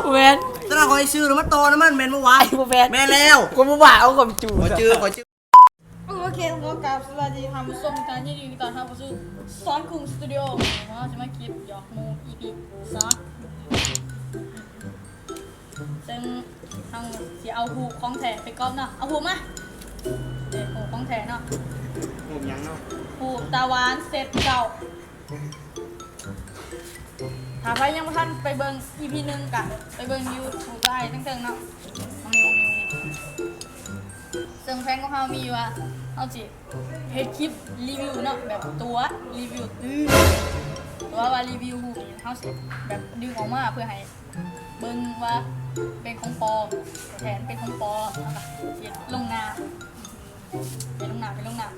ບໍ່ແມ່ນ ຕອນນັ້ນຂ້ອຍຊື້ມາຕໍ່ນຳມັນແມ່ນບໍ່ວະ? ບໍ່ແມ່ນ ແມ່ນແລ້ວ ຂ້ອຍບໍ່ວ່າ ເອົາຂ້ອຍໄປຈູດ ຂ້ອຍຈື່ ຂ້ອຍຈື່. ໂອເຄ ຂໍກາບສະບາຍດີທ່ານຜູ້ຊົມ ທ່ານ ຍິນດີຕ້ອນຮັບເຂົ້າສູ່ສອນກຸ້ງສະຕູດິໂອ ເຮົາຈະມາເກັບຢອກໝູ່ ອີພີສອງ ເຊິ່ງເຮົາຊິເອົາຮູບຂອງແທ້ໄປກອບເນາະ ເອົາຮູບມາ ເອີ ຮູບຂອງແທ້ເນາະ ຮູບຫຍັງເນາະ ຮູບຕາຫວານເຊັດເກົ້າ. ຖ້າໃຜຍັງບໍ່ທັນໄປເບິ່ງ ອີພີໜຶ່ງ ກະໄປເບິ່ງຢູ່ ຮູບອ້າຍເທິງໆເນາະ ມັງນິວ ມັງນິວນີ້ ເຊິ່ງແຜນຂອງເຮົາມີຢູ່ວ່າ ເຮົາຊິເຮັດຄລິບຣີວິວເນາະ ແບບຕົວະ ຣີວິວ ຫຼື ຕົວະວ່າຣີວິວຮູບນີ້ ເຮົາຊິແບບດຶງອອກມາເພື່ອໃຫ້ເບິ່ງວ່າເປັນຂອງປອມ ແທນເປັນຂອງປອມ ເຮົາກະເຮັດລົງໜ້າ ເປັນລົງໜ້າ ເປັນລົງໜ້າ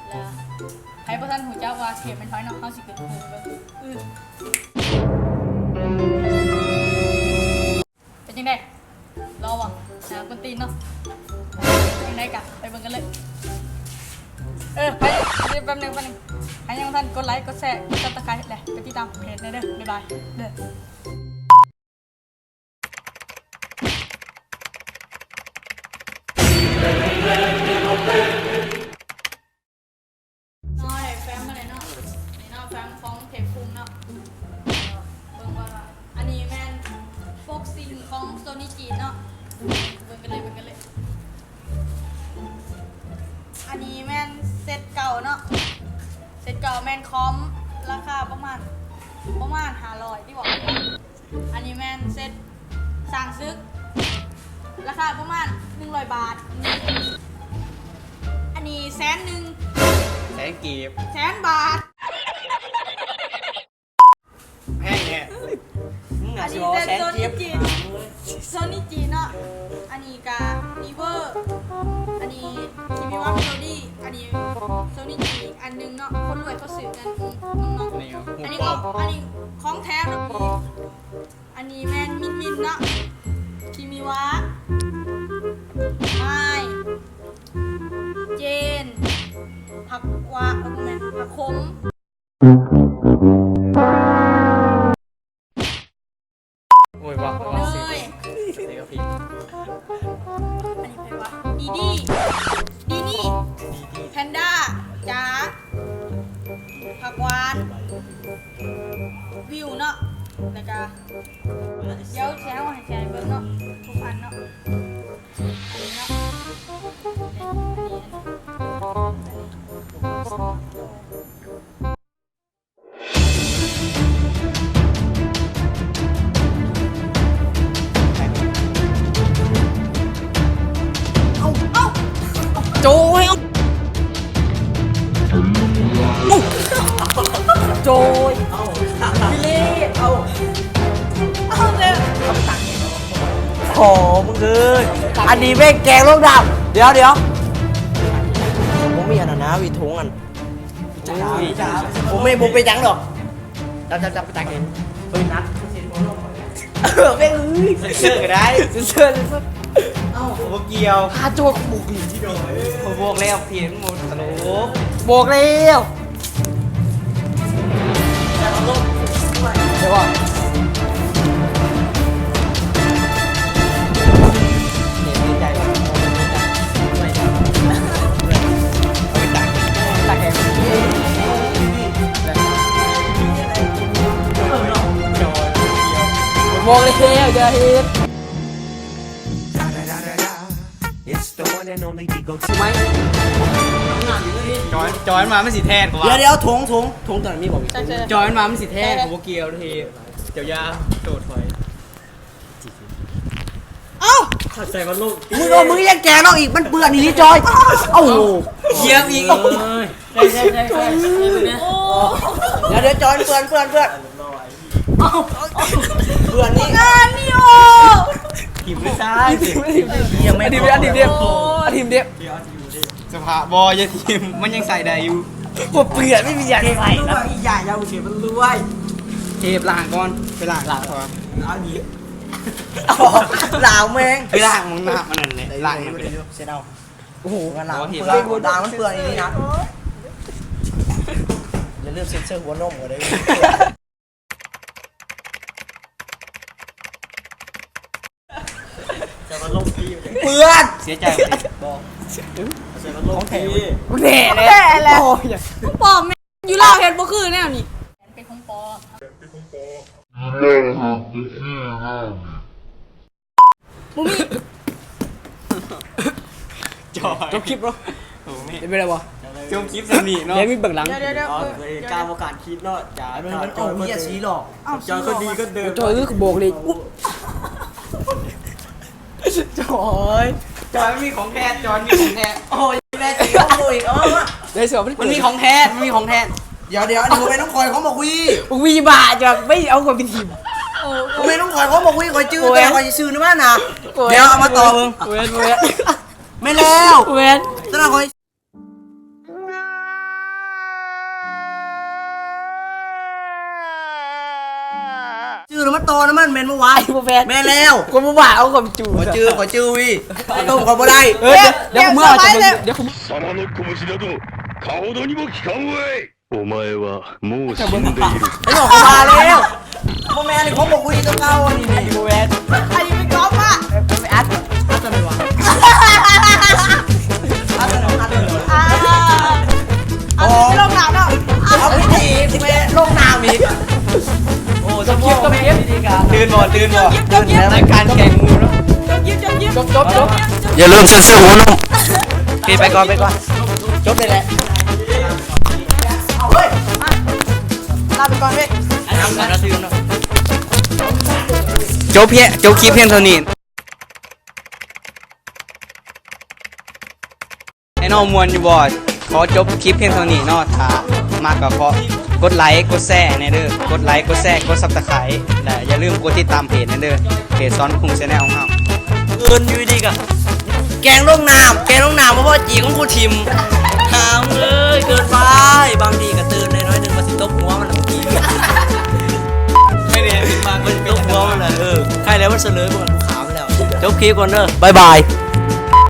ແລ້ວໃຜບໍ່ທັນຮູ້ຈັກວ່າເທບແມ່ນໃຜເນາະ ເຮົາຊິຂຶ້ນຮູບໃຫ້ເບິ່ງ ອື ເປັນຈັ່ງໃດ? ຫຼໍ່ບໍ່? ໜ້າກົນຕີນເນາະ ຈັ່ງໃດກະໄປເບິ່ງກັນເລີຍ ເອີ ໄປ ແປັບໜຶ່ງ ແປັບໜຶ່ງ ໃຜຍັງບໍ່ທັນກົດໄລ ກົດແຊ ກົດຊັບສະໄຄຣບ ແລະ ໄປຕິດຕາມເພຈແດ່ເດີ ບາຍບາຍເດີ. ນ້ອຍແຟ້ມມາແລ້ວເນາະ ນີ້ເນາະ ແຟ້ມຂອງເທບຄຸງເນາະ ເບິ່ງວ່າ ອັນນີ້ແມ່ນປົກຊິງຂອງໂຊນີຈີນເນາະ ເບິ່ງກັນເລີຍ ເບິ່ງກັນເລີຍ ອັນນີ້ແມ່ນເຊັດເກົ່າເນາະ ເຊັດເກົ່າແມ່ນຄອມ ລາຄາປະມານ ປະມານຫ້າຮ້ອຍຕິບໍ? ອັນນີ້ແມ່ນເຊັດຊ້າງສຶກ ລາຄາປະມານໜຶ່ງຮ້ອຍບາດ ອັນນີ້ແສນໜຶ່ງ ແສນກີບ ແສນບາດ ແພງແທ້ ມຶງອາດຊິເວົ້າແສນກີບ ໂຊນີຈີນເນາະ ອັນນີ້ກະຣີເວີ ອັນນີ້ຄິມິວະເມໂລດີ້ ອັນນີ້ໂຊນີຈີນອີກອັນໜຶ່ງເນາະ ຄົນລວຍເຂົາຊື້ກັນເນາະ ອັນນີ້ຂອງ ອັນນີ້ຂອງແທ້ເນາະ ອັນນີ້ແມ່ນມິນມິນເນາະ ຄິມິວະ ມາຍ ເຈນ ຜັກຫວາ ເອີ ບໍ່ແມ່ນ ຜັກຂົມ ໂອ້ຍ ວ່າ ວ່າ ເນີຍ ຊິເປັນ ຊິເປັນ ອັນນີ້ໃຜວະ? ດີດີ ດີນີ້ ດີດີ ແພນດ້າ ຈາ ຜັກຫວານ ວິວເນາະ ແລ້ວກະ ດຽວຊິເອົາໃຫ້ແຊເບິ່ງເນາະ ທຸກອັນເນາະ ອັນນີ້ເນາະ ອັນນີ້ ອັນນີ້ ອັນນີ້ ເອົາ ເອົາ ໂຈຍ ເອົາ ໂຈຍ ເອົາ ວິລລີ ເອົາ ເອົາເລີຍ ໂຫ ມຶງເອີຍ ອັນນີ້ແມ່ງແກງລົງນ້ຳ ດຽວ ດຽວ ບໍ່ມີອັນນັ້ນນະ ວິຖົງອັນ ໂອ້ຍ ບໍ່ແມ່ນ ບໍ່ເປັນຫຍັງດອກ ຈັບ ຈັບ ຈັບ ໄປຕາກແດດ ເອີຍ ນັດ ເອີ ແມ່ງເອີຍ ເຊັນເຊີກໍໄດ້ ເຊັນເຊີ ເຊັນເຊີ ເອົ້າ ບໍ່ກ່ຽວ ຫາໂຈກບໍ່ກ່ຽວ ຂ້ອຍບອກແລ້ວ ເພຈມັນບໍ່ຕະຫຼົກ ບອກແລ້ວ ບອກແລ້ວຢ່າເຮັດ It's the one and only Digo ໄໝ? ຈອຍ ຈອຍມາມັນຊິແທນກວ່າ ດຽວ ດຽວ ຖົງ ຖົງ ຖົງຕົວນັ້ນມີບໍ່? ຈອຍມາມັນຊິແທນ ບໍ່ກ່ຽວເທບ ເຈົ້າຢ່າໂຕດຂ້ອຍ ເອົ້າ ໃສ່ມັນລົງ ມຶງເອົາມືຍັງແກະລອກອີກ ມັນເປື້ອນອີ່ຫຼີຈອຍ ໂອ້ໂຫ ຢຽບອີກ ເອີຍ ໃສ່ ໃສ່ ໃສ່ ໃສ່ ດຽວ ດຽວ ຈອຍ ເປື້ອນ ເປື້ອນ ເປື້ອນ ເປື້ອນນີ້ ງານນີ້ໂອ້ ຖິ້ມໄປຊະ ຖິ້ມ ຖິ້ມ ຖິ້ມ ຖິ້ມ ຖິ້ມ ຖິ້ມ ສະພາບບໍ່ ຢ່າຖິ້ມ ມັນຍັງໃສ່ໄດ້ຢູ່ ບໍ່ເປື້ອນ ໄມ່ມີຫຍັງໃສ່ ມັນລວຍ ອີກຢ່າງ ຢ່າເສຍ ມັນລວຍ ເທບລ້າງກ່ອນ ໄປລ້າງ ລ້າງກ່ອນ ເອົານີ້ ລ້າງແມ່ງ ໄປລ້າງໝ່ອງນ້ຳອັນນັ້ນແຫຼະ ລ້າງໃຫ້ມັນເສຍເອົາ ໂອ້ໂຫ ລ້າງ ລ້າງມັນເປື້ອນອີ່ຫຼີນະ ຢ່າລືມເຊັນເຊີຫົວນົມກໍໄດ້. ໃສ່ພັດລົມຕີ ເປື້ອນ ເສຍໃຈບໍ່? ບໍ່ ໃສ່ພັດລົມຕີ ແທ້ແຫຼະ ໂອ້ຍ ຂອງປອມແມ່ນ ຢູ່ລາວເຮັດບໍ່ຄືແນວນີ້ ເປັນຂອງປອມ ບໍ່ມີ ຈົບຄລິບເນາະ ເປັນໄປໄດ້ບໍ່? ຈົບຄລິບສ່ຳນີ້ເນາະ ແລ້ວມີເບື້ອງຫຼັງ ດຽວໆໆ ເອີ ເກີດເຫດການບໍ່ຄາດຄິດເນາະ ຈາກ ມັນອອກເຫື່ອສີຫຼອກ ເຈົ້າຄືດີກວ່າເດີມ ໂອ້ຍ ຄືບອກເລີຍ ຈອຍ ຈອຍ ມັນມີຂອງແທ້ ຈອຍ ມີຂອງແທ້ ໂອ້ຍ ແມ່ຕີຂອງກູອີກ ເອົາມາ ໄດ້ສອບ ມັນມີຂອງແທ້ ມັນມີຂອງແທ້ ດຽວໆ ອັນນີ້ບໍ່ແມ່ນຂອງຂ້ອຍ ຂອງບັກຫວີ ບັກຫວີບ້າ ຈະໄປເອົາຂອງໄປຖິ້ມ ບໍ່ແມ່ນຂອງຂ້ອຍ ຂອງບັກຫວີ ຂ້ອຍຈື່ ໂອ້ຍ ແຕ່ຂ້ອຍຊິຊື້ນຳມັນນະ ໂອ້ຍ ດຽວເອົາມາຕໍ່ເບິ່ງ ເວີ້ນ ເວີ້ນ ແມ່ນແລ້ວ ເວີ້ນ ຕອນນັ້ນຂ້ອຍ ຊື້ມາຕໍ່ນຳມັນແມ່ນບໍ່ວະ? ບໍ່ແມ່ນ ແມ່ນແລ້ວ ຄົນບໍ່ວ່າເອົາຄວາມຈູ ຂ້ອຍຈື່ ຂ້ອຍຈື່ວິ ຕົ້ມຂ້ອຍບໍ່ໄດ້ ເອີ ດຽວ ດຽວເມືອ ດຽວ ດຽວ 貴様の拳などかほどにも効かんわい。お前はもう死んでいる。 ເອີ ຂ້ອຍວ່າແລ້ວ ບໍ່ແມ່ນ ອັນນີ້ຂອງບັກຫວີຕົວເກົ່າ ອັນນີ້ ອັນນີ້ບໍ່ແມ່ນ ອັນນີ້ເປັນຂອງມາ ເອີ ໄປອັດ ອັດຕົວນີ້ວະ ອັດຕົວນີ້ ອັດຕົວນີ້ ອ່າ ເອົາຕົວນີ້ລົງນ້ຳເນາະ ເອົາຕົວນີ້ອີກ ແມ່ນລົງນ້ຳອີກ ໂອ້ ສົມພໍແມ່ນວິທີການ ຕື່ນບໍ່ ຕື່ນບໍ່ ຕື່ນແລ້ວ ໃນການແກງໝູເນາະ ຈົບ ຈົບ ຈົບ ຢ່າລືມເຊັນເຊີຫົວນົມ ໂອເຄ ໄປກ່ອນ ໄປກ່ອນ ຈົບໄດ້ແຫຼະ ເອົາເວີ້ຍ ມາ ລາໄປກ່ອນເວີ້ຍ ຈົບພຽງ ຈົບຄລິບພຽງເທົ່ານີ້ ໃຫ້ນ້ອງມ່ວນຢູ່ບໍ່? ຂໍຈົບຄລິບພຽງເທົ່ານີ້ເນາະ ຖ້າມັກກໍຂໍກົດໄລກົດແຊແດ່ເດີ ກົດໄລກົດແຊ ກົດ Subscribe ແລະຢ່າລືມກົດຕິດຕາມເພຈແດ່ເດີ ເພຈສອນຄຸງ Channel ຂອງເຮົາ ເອີ້ນຢູ່ດີກະ ແກງລົງນ້ຳ ແກງລົງນ້ຳ ບໍ່ພໍຈີຂອງກູຖິ້ມ ຫາມເອີຍ ເກີນໄປ ບາງທີກະຕື່ນໄດ້ໜ້ອຍໜຶ່ງ ວ່າຊິຕົບຫົວມັນລະ ບໍ່ແມ່ນ ມັນຕົບຫົວມັນລະ ເອີ ໃກ້ແລ້ວມັນສະເຫຼີຍ ພວກກູຂ້າມແລ້ວ ຈົບຄລິບກ່ອນເດີ ບາຍບາຍ.